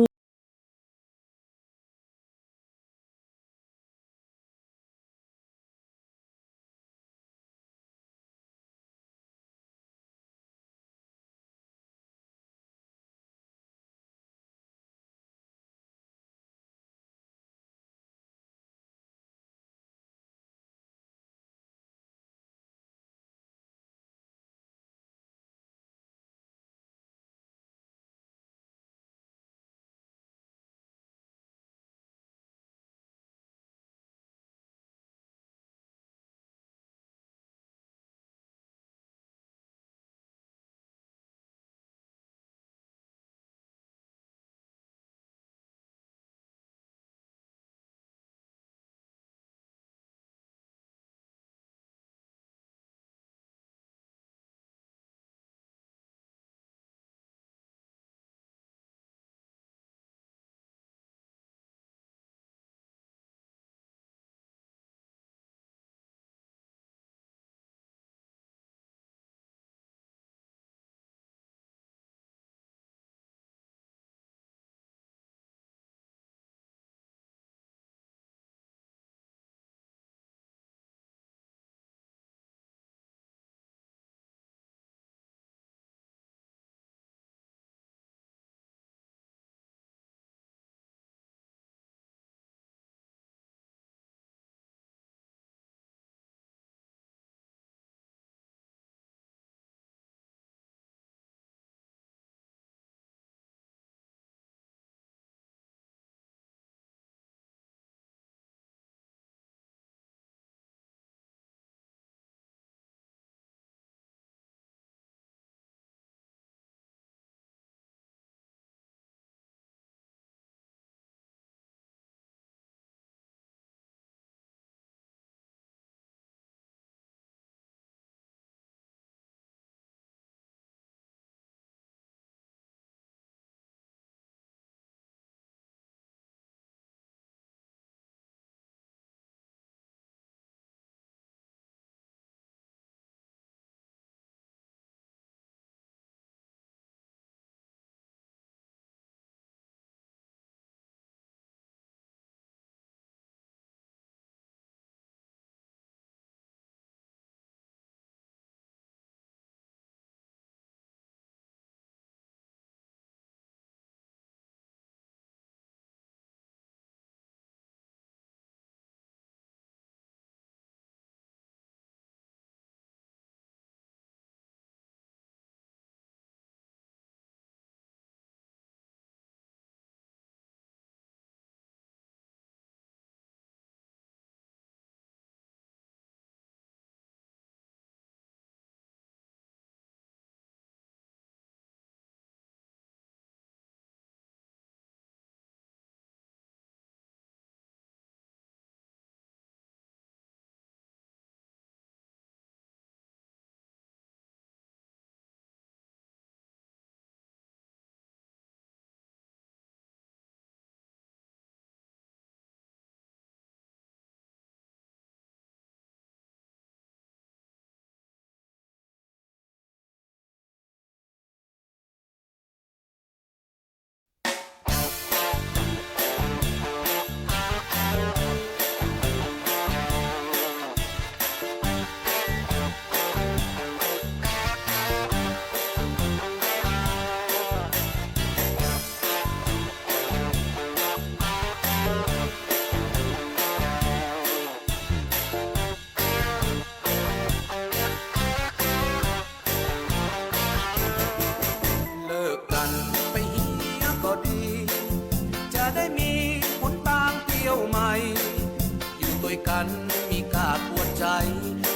กั๋นมีก้าปวดใจ๋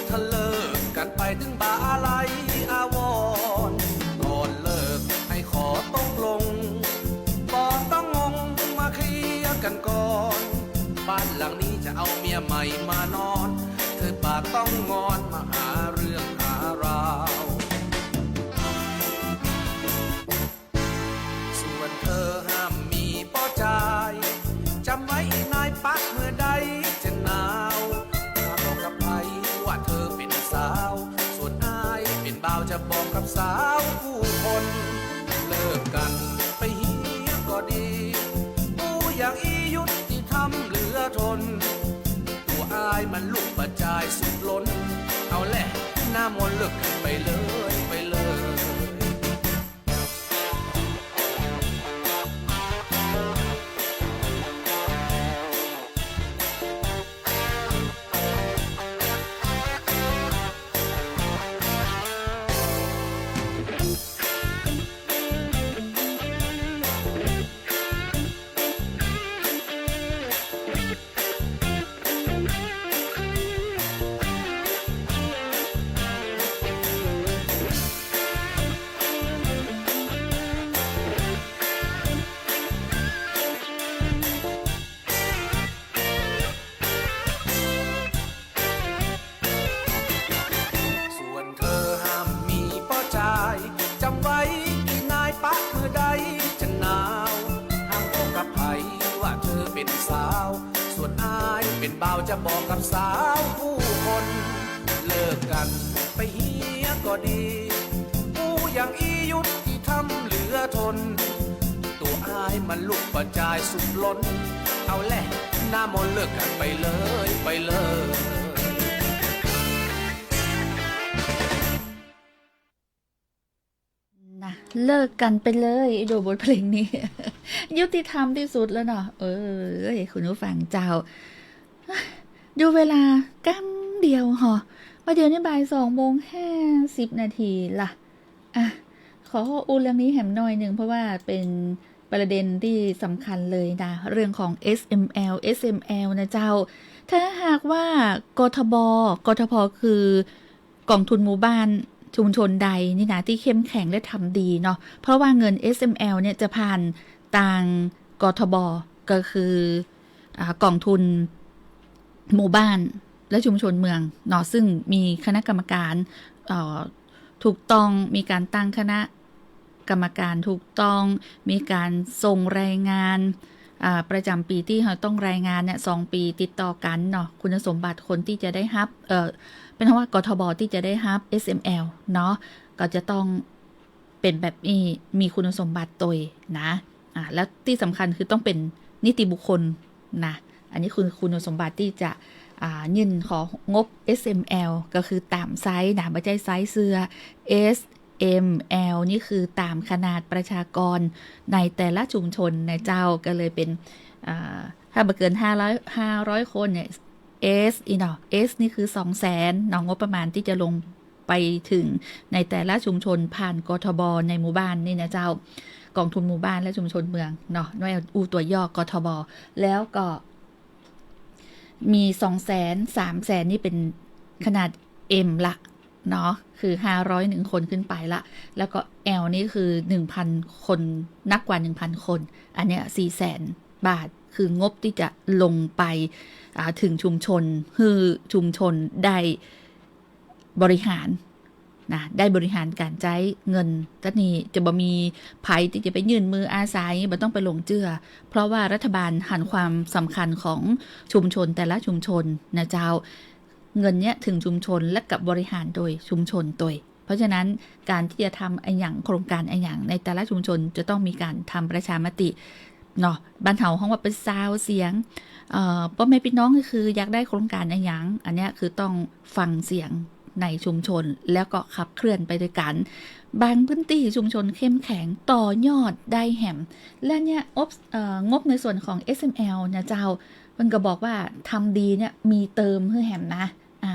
ถ้าเลิกกั๋นไปตึงบ่าอาลัยอาวรณ์ ก่อนเลิกให้ขอตกลง บ่ต้องงงมาเคลียร์กั๋นก่อน บ้านหลังนี้จะเอาเมียใหม่มานอน เธอบ่ต้องงอนมาหาเรื่องหาราว ส่วนเธอห้ามมีป้อจาย จ๋ำไว้อีนายป๊าเมื่อใดจะหนาว ห้ามบอกกับใผว่าเธอเป๋นสาว ส่วนอ้ายเป๋นบ่าวจะบอกกับสาวกู้คน เลิกกั๋นไปเหียก็ดี อู้อย่างอี้ยุติธรรมเหลือทน ตั๋วอ้ายมันลุกบ่าจายสุดล้น เอาแหละ หน้ามนต์เลิกกั๋นไปเลย ไปเลย ส่วนเธอห้ามมีป้อจาย จ๋ำไว้อีนายป๊าเมื่อใดจะหนาว ห้ามบอกกับใผว่าเธอเป๋นสาว ส่วนอ้ายเป๋นบ่าวจะบอกกับสาวกู้คน เลิกกั๋นไปเหียก็ดี อู้อย่างอี้ยุติธรรมเหลือทน ตั๋วอ้ายมันลุกบ่าจายสุดล้น เอาแหละ หน้ามนต์เลิกกั๋นไปเลย ไปเลย นะ เลิกกั๋นไปเลย ไอ้ดูบทเพลงนี้ ยุติธรรมตี้สุดแล้วเนาะ เออ คุณผู้ฟังเจ้า ดูเวลาก้ำเดียวหอ ว่าเดี๋ยวนี้บ่ายสองโมงห้าสิบนาทีละ อ่ะ ขออู้เรื่องนี้แหมหน่อยนึ่ง เพราะว่าเป๋นประเด็นตี้สำคัญเลยนะ เรื่องของ เอสเอ็มแอล เอสเอ็มแอล นะเจ้า ถ้าหากว่า กทบ กทบ คือกองทุนหมู่บ้านชุมชนใดนี่นะ ตี้เข้มแข็งและทำดีเนาะ เพราะว่าเงิน เอสเอ็มแอล เนี่ยจะผ่านตาง กทบ ก็คือ อ่า กองทุนหมู่บ้านและชุมชนเมืองเนาะ ซึ่งมีคณะกรรมการ เอ่อ ถูกต้อง มีก๋านตั้งคณะกรรมการถูกต้อง มีก๋านส่งรายงาน อ่า ประจ๋ำปี๋ตี้เฮาต้องรายงานเนี่ย สองปี๋ติดต่อกั๋นเนาะ คุณสมบัติคนตี้จะได้ฮับ เอ่อ เปิ้นว่า กทบ ตี้จะได้ฮับ เอสเอ็มแอล เนาะ ก็จะต้อง เป๋นแบบนี้ มีคุณสมบัติตวยนะ อ่า แล้วตี้สำคัญคือต้องเป๋นนิติบุคคลนะ อันนี้คือคุณสมบัติตี้จะ อ่า ยื่นของบ เอสเอ็มแอล ก็คือต๋ามไซส์นะ บ่ใจ้ไซส์เสื้อ เอสเอ็มแอล นี่คือต๋ามขนาดประชากรในแต่ละชุมชนนะเจ้า ก็เลยเป๋น อ่า ถ้าบ่เกินห้าร้อย ห้าร้อยคนเนี่ย เอส อีเนาะ เอส นี่คือสองแสนเนาะ งบประมาณตี้จะลง ไปเถิงในแต่ละชุมชนผ่าน กทบ ในหมู่บ้านนี่นะเจ้า กองทุนหมู่บ้านและชุมชนเมืองเนาะ น้อยอู้ตั๋วย่อ กทบ แล้วก็มี สองแสน สามแสน นี่เป๋นขนาด เอ็ม ละเนาะ คือ ห้าร้อย หนึ่งคนขึ้นไปละ แล้วก็ แอล นี่คือ หนึ่งพัน คน นักกว่า หนึ่งพัน คน อันเนี้ย สี่แสน บาท คืองบตี้จะลงไป อ่า เถิงชุมชน หื้อชุมชนได้ บริหารนะ ได้บริหารก๋านใจ๊เงิน ก็นี่จะบ่มีใผตี้จะไปยื่นมืออาสา บ่ต้องไปหลงเจื้อ เพราะว่ารัฐบาลหันความสำคัญของชุมชนแต่ละชุมชนนะเจ้า เงินเนี้ยเถิงชุมชนและกับบริหารโดยชุมชนตวย เพราะฉะนั้นก๋านตี้จะทำอะหยัง โครงก๋านอะหยังในแต่ละชุมชนจะต้องมีก๋านทำประชามติ เนาะ บ้านเฮาฮ้องว่าเปิ้นซาวเสียง เอ่อ ป้อแม่ปี้น้องก็คืออยากได้โครงก๋านอะหยัง อันเนี้ยคือต้องฟังเสียงในชุมชน แล้วก็ขับเคลื่อนไปตวยกั๋น บางพื้นตี้ชุมชนเข้มแข็งต่อยอดได้แหม และเนี่ยอบ เอ่อ งบในส่วนของ เอสเอ็มแอล เนี่ยเจ้า เปิ้นก็บอกว่าทำดีเนี่ยมีเติมหื้อแหมนะ อ่า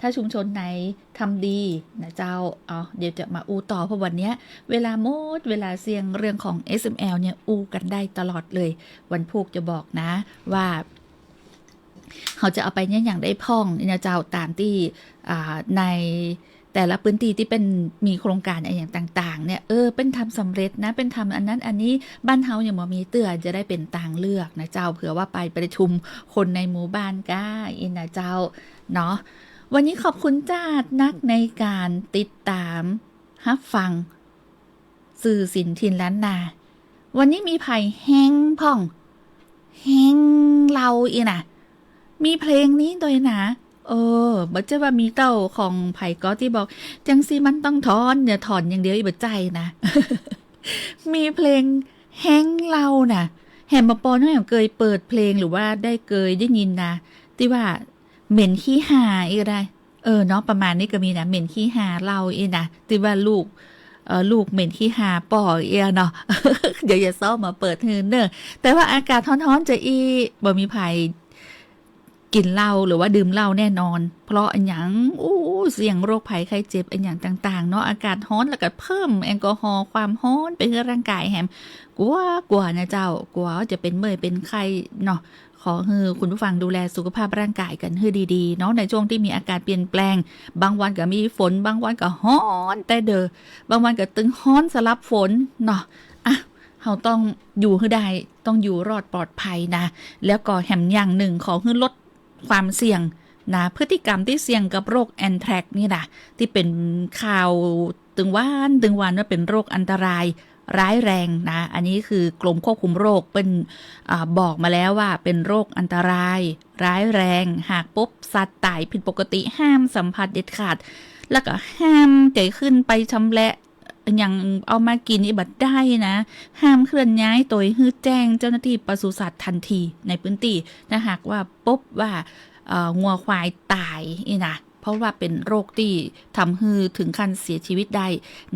ถ้าชุมชนไหนทำดีนะเจ้า เอา เดี๋ยวจะมาอู้ต่อ เพราะวันเนี้ยเวลาหมด เวลาเสี้ยง เรื่องของ เอสเอ็มแอล เนี่ยอู้กั๋นได้ตลอดเลย วันพูกจะบอกนะว่า เฮาจะเอาไปเยียะหยังได้พ่องนี่นะเจ้า ต๋ามตี้ อ่า ในแต่ละปื้นตี้ตี้เปิ้นมีโครงก๋านอะหยังต่างๆ เนี่ย เออ เปิ้นทำสำเร็จนะ เปิ้นทำอันนั้นอันนี้ บ้านเฮายังบ่มีเตื้อ จะได้เป๋นตางเลือกนะเจ้า เผื่อว่าไปประชุมคนในหมู่บ้านก้า อี้นะเจ้า เนาะ วันนี้ขอบคุณจ๊าดนักในก๋านติดต๋ามฮับฟัง สื่อศิลป์ถิ่นล้านนา วันนี้มีใผแฮงพ่อง แฮงเล่าอี้นะ มีเพลงนี้ตวยนะ เออ บ่ใจ้ว่ามีเต้าของใผก็ตี้บอก จังซี้มันต้องถอน เนี่ย ถอนอย่างเดียวอี้บ่ใจ้นะ มีเพลงแฮงเล่านะ แหมบ่ปอน้อยแหมเกยเปิดเพลงหรือว่าได้เกยได้ยินนะ ตี้ว่า เหม็นขี้ห่าอี้ก็ได้ เออ เนาะ ประมาณนี้ก็มีนะ เหม็นขี้ห่าเล่าอี้นะ ตี้ว่าลูก เอ่อ ลูกเหม็นขี้ห่าป้ออี้เนาะ เดี๋ยวจะซ้อมาเปิดหื้อเน่อ แต่ว่าอากาศฮ้อนๆ จะอี้ บ่มีใผกิ๋นเหล้าหรือว่าดื่มเหล้าแน่นอน เพราะอะหยัง อู้ เสี่ยงโรคภัยไข้เจ็บอะหยังต่างๆ เนาะ อากาศฮ้อนแล้วก็เพิ่มแอลกอฮอล์ ความฮ้อนไปหื้อร่างก๋ายแหม กั๋ว กั๋วนะเจ้า กั๋วจะเป๋นเมื่อยเป๋นไข้เนาะ ขอหื้อคุณผู้ฟังดูแลสุขภาพร่างก๋ายกั๋นหื้อดีๆ เนาะ ในช่วงตี้มีอากาศเปลี่ยนแปลง บางวันก็มีฝน บางวันก็ฮ้อนแต๊เด้อ บางวันก็ตึงฮ้อนสลับฝนเนาะ อ่ะ เฮาต้องอยู่หื้อได้ ต้องอยู่รอดปลอดภัยนะ แล้วก็แหมอย่างนึ่ง ขอหื้อลดความเสี่ยงนะ พฤติกรรมตี้เสี่ยงกับโรคแอนแทรกนี่นะ ตี้เป๋นข่าวตึงวันตึงวันว่าเป๋นโรคอันตราย ร้ายแรงนะ อันนี้คือกรมควบคุมโรคเปิ้น อ่า บอกมาแล้วว่าเป๋นโรคอันตราย ร้ายแรง หากพบสัตว์ต๋ายผิดปกติห้ามสัมผัสเด็ดขาด แล้วก็ห้ามจะขึ้นไปชำแหละ อะหยังเอามากิ๋นอี้บ่ได้นะ ห้ามเคลื่อนย้ายโตยหื้อแจ้งเจ้าหน้าตี้ปศุสัตว์ทันทีในปื้นตี้ ถ้าหากว่าพบว่า เอ่อ งัวควายต๋ายอี้นะ เพราะว่าเป๋นโรคตี้ทำหื้อถึงขั้นเสียชีวิตได้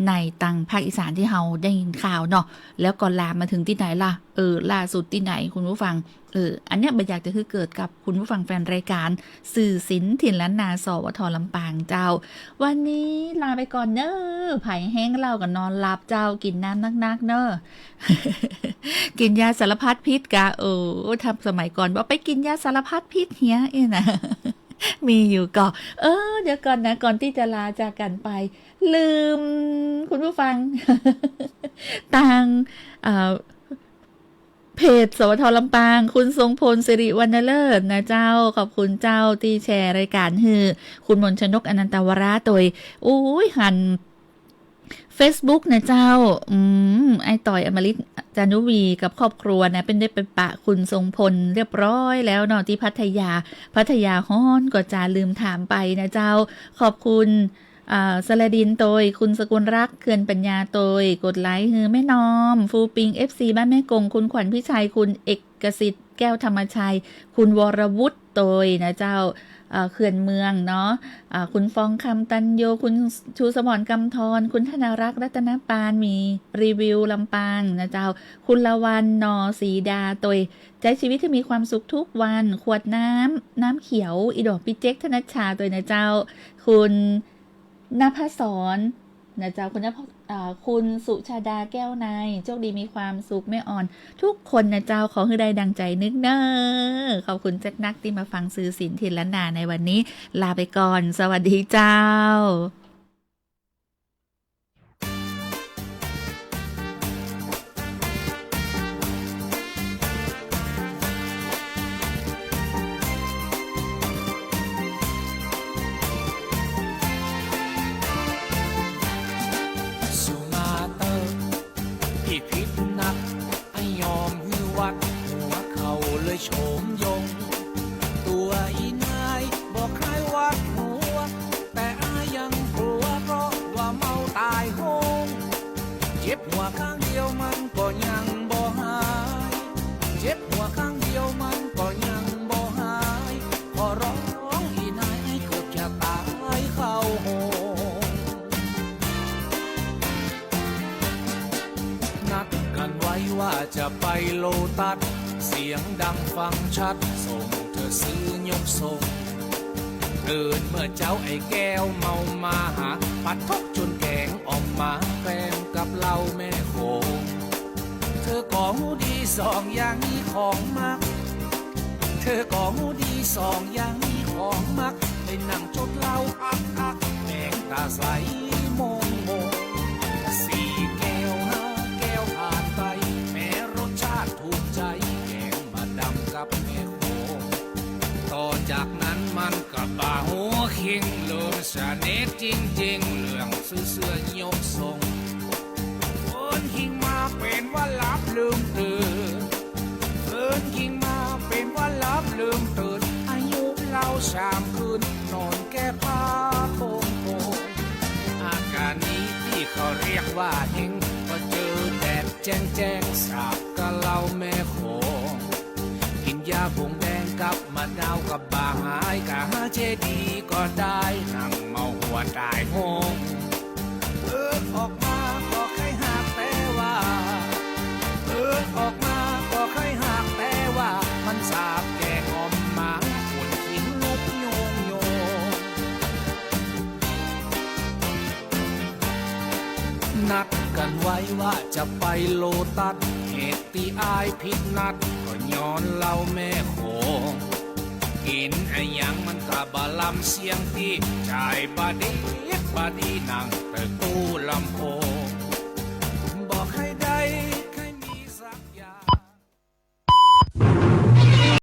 ในตังภาคอีสานตี้เฮาได้ยินข่าวเนาะ แล้วก็ลามมาถึงตี้ไหนล่ะ เออ ล่าสุดตี้ไหนคุณผู้ฟัง เออ อันเนี้ยบ่อยากจะหื้อเกิดกับคุณผู้ฟังแฟนรายก๋าน สื่อศิลป์ถิ่นล้านนา สวท ลำปางเจ้า วันนี้ลาไปก่อนเน้อ ใผแฮงเหล้าก็นอนหลับเจ้า กิ๋นน้ำนักๆ เน้อ กิ๋นยาสารพัดพิษกา เออ ถ้าสมัยก่อนบอกไปกิ๋นยาสารพัดพิษเหีย เอ้ยนะ มีอยู่ก่อ เออ เดี๋ยวก่อนนะ ก่อนตี้จะลาจากกั๋นไป ลืม คุณผู้ฟัง ตาง เอ่อ เพจ สวท ลำปาง คุณทรงพล สิริวรรณเลิศนะเจ้า ขอบคุณเจ้าตี้แชร์รายก๋านหื้อ คุณมนชนก อนันตวระ โตย โอ้ย หัน เฟซบุ๊กนะเจ้า อืม ไอ้ต่อย อมฤต จานุวี กับครอบครัวนะ เปิ้นได้ไปปะคุณทรงพลเรียบร้อยแล้วเนาะ ตี้พัทยา พัทยาฮ้อนก็จะลืมถามไปนะเจ้า ขอบคุณ อ่า สระดินโตย คุณสกุลรักษ์ เคื่อนปัญญาโตย กดไลก์หื้อแม่นอม ฟูปิง เอฟซี บ้านแม่กง คุณขวัญพิชัย คุณเอกสิทธิ์ แก้วธรรมชัย คุณวรวุฒิโตยนะเจ้า เอ่อ เคื่อนเมืองเนาะ อ่า คุณฟองคำตันยู คุณชูสมร กำธร คุณธนรักษ์ รัตนปาน มีรีวิวลำปางนะเจ้า คุณละวัน นอ สีดาโตย ใจ๊ชีวิตหื้อมีความสุขทุกวัน ขวดน้ำ น้ำเขียว อีดอก ปี้เจ๊ก ธนัชชาโตยนะเจ้า คุณ นภศร นะเจ้า คุณนภ- อ่า คุณสุชาดา แก้วใน โชคดีมีความสุข แม่อ่อน ทุกคนนะเจ้า ขอหื้อได้ดังใจ๋นึกเน้อ ขอบคุณจ๊ากนักตี้มาฟังสื่อศิลป์ถิ่นล้านนาในวันนี้ ลาไปก่อน สวัสดีเจ้า สุมาเตอร์ พี่ผิดนัก อ้ายยอมหื้อวัดหัวเข่าเลยโฉมยง ตั๋วอี่นายบ่คล้ายวัดหัว แต่อ้ายยังกลัว เพราะว่าเมาต๋ายโหง เจ็บหัวข้างเดียวมันก็ยังบ่หาย เจ็บหัวข้างเดียวมันก็ยังบ่หาย ขอร้องอี่นายเกือบจะต๋ายเข้าโหง นัดกันไว้ว่าจะไปโลตัส เสียงดังฟังชัด ส่งเธอซื้อยกทรง ตื่นเมื่อเจ๊าไอ้แก้วเมามาหา ปัดทกจนแก๋งอ่อมมา แกล้มกับเหล้าแม่โขง เธอก็ฮู้ดีสองอย่างนี้ของมัก เธอก็ฮู้ดีสองอย่างนี้ของมัก ได้นั่งจดเหล้าอักๆ แดงต๋าใสมองๆ สี่แก้วห้าแก้วผ่านไป แม้รสชาติถูกใจ๋ แกงบ่าดำกับแม่โขง ต่อจากนั้นมันก็บ่าฮู้คิง เริ่มสะเนจริงๆ เรื่องซื่อๆ ยกส่ง เอิ้นคิงมาเป๋นว่าหลับลืมตื่น เอิ้นคิงมาเป๋นว่าหลับลืมตื่น อายุเฮาสามคืน นอนแก้ผ้าโป่งๆ อาการนี้ตี้เขาเรียกว่าเฮง ก็เจอแดดแจ้งๆ สาบกะเหล้าแม่โขง กิ๋นยาผงแดงกับมะนาวก็บ่าหาย กะหาเจดีย์ก็ได้ นั่งเมาหัวต๋ายโฮง เอิ้นออกมาก็ใค่ฮักแต่ว่า เอิ้นออกมาก็ใค่ฮักแต่ว่า มันสาบแก่งอ่อมหมา ขนคิงลุกโยงๆ นัดกั๋นไว้ว่าจะไปโลตัส เหตุตี้อ้ายผิดนัด ก็ย้อนเหล้าแม่โขง กิ๋นอะหยังมันก็บ่ลำเสี้ยงตี้ จ่ายบ่ดีบ่ดี นั่งเต๊อะตู้ลำโพง